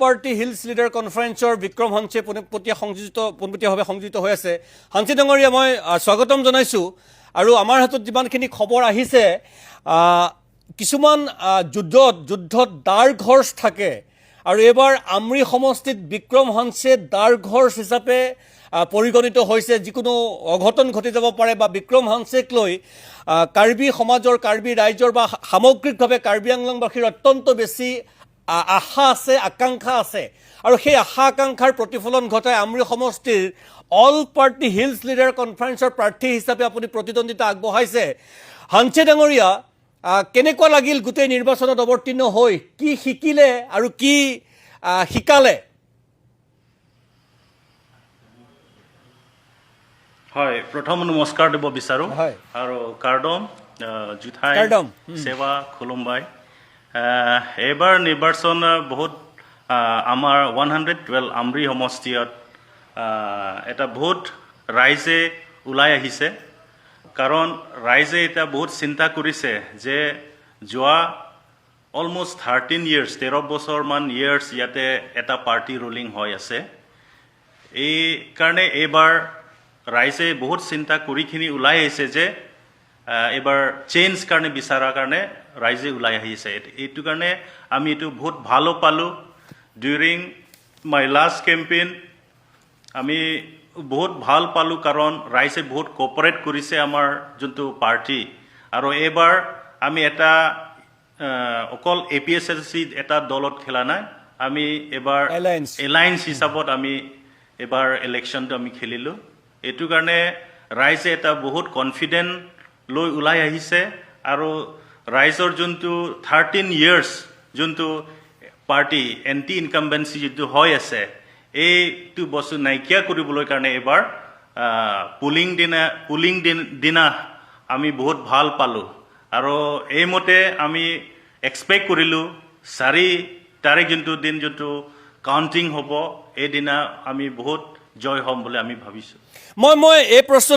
Party hills leader কনফাৰেন্সৰ বিক্ৰম হাঞ্চে পোনপটীয়াভাৱে সংযোজিত হৈ আছে। হাঞ্চে ডাঙৰীয়া, মই স্বাগতম জনাইছোঁ। আৰু আমাৰ হাতত যিমানখিনি খবৰ আহিছে, কিছুমান যুদ্ধত ডাৰ্ক হৰ্চ থাকে আৰু এইবাৰ আমৰি সমষ্টিত বিক্ৰম হাঞ্চে ডাৰ্ক হৰ্চ হিচাপে পৰিগণিত হৈছে। যিকোনো অঘটন ঘটি যাব পাৰে বা বিক্ৰম হাঞ্চেক লৈ কাৰ্বি সমাজৰ, কাৰ্বি ৰাইজৰ বা সামগ্ৰিকভাৱে কাৰ্বি আংলংবাসীৰ অত্যন্ত বেছি আশা আছে, আকাংক্ষা আছে। আৰু সেই আশা আকাংক্ষাৰ প্ৰতিফলন ঘটাই আমৰি সমষ্টিৰ অল পাৰ্টি হিলছ লিডাৰ কনফাৰেন্সৰ প্ৰাৰ্থী হিচাপে আপুনি প্ৰতিদ্বন্দ্বিতা আগবঢ়াইছে। হাঞ্চে ডাঙৰীয়া, কেনেকুৱা লাগিল গোটেই নিৰ্বাচনত অৱতীৰ্ণ হৈ? কি শিকিলে আৰু কি শিকালে? হয়, প্ৰথম নমস্কাৰ দিব বিচাৰোঁ। আৰু কাৰ্ডম জুথাই। কাৰ্ডম। সেৱা খুলুমবাই। এইবাৰ নিৰ্বাচন বহুত আমাৰ 112 আমৰি সমষ্টিত এটা বহুত ৰাইজে ওলাই আহিছে, কাৰণ ৰাইজে এতিয়া বহুত চিন্তা কৰিছে যে যোৱা অলমষ্ট 13 ইয়েৰ্ছ, 13 বছৰমান ইয়েৰ্ছ ইয়াতে এটা পাৰ্টি ৰুলিং হৈ আছে। এই কাৰণে এইবাৰ ৰাইজে বহুত চিন্তা কৰিখিনি ওলাই আহিছে যে এইবাৰ চেঞ্জ কাৰণে বিচৰাৰ কাৰণে ৰাইজে ওলাই আহিছে। এইটো কাৰণে আমি এইটো বহুত ভালো পালোঁ। ডিউৰিং my last campaign আমি বহুত ভাল পালোঁ, কাৰণ ৰাইজে বহুত কোঅপাৰেট কৰিছে আমাৰ যোনটো পাৰ্টি। আৰু এইবাৰ আমি এটা অকল এপিএছএলচি এটা দলত খেলা নাই, আমি এইবাৰ Alliance. Alliance হিচাপত আমি এইবাৰ ইলেকশ্যনটো আমি খেলিলোঁ। এইটো কাৰণে ৰাইজে এটা বহুত কনফিডেণ্ট লৈ ওলাই আহিছে। আৰু ৰাইজৰ যোনটো 13 ইয়েৰ্ছ যোনটো পাৰ্টি এণ্টি ইনকামবেঞ্চি যিটো হৈ আছে, এইটো বস্তু নাইকিয়া কৰিবলৈ কাৰণে এইবাৰ পুলিং দিনা আমি বহুত ভাল পালোঁ। আৰু এইমতে আমি এক্সপেক্ট কৰিলোঁ, 4 তাৰিখ যোনটো দিন যোনটো কাউণ্টিং হ'ব, এইদিনা আমি বহুত জয় হ'ম বুলি আমি ভাবিছোঁ। মই এই প্ৰশ্ন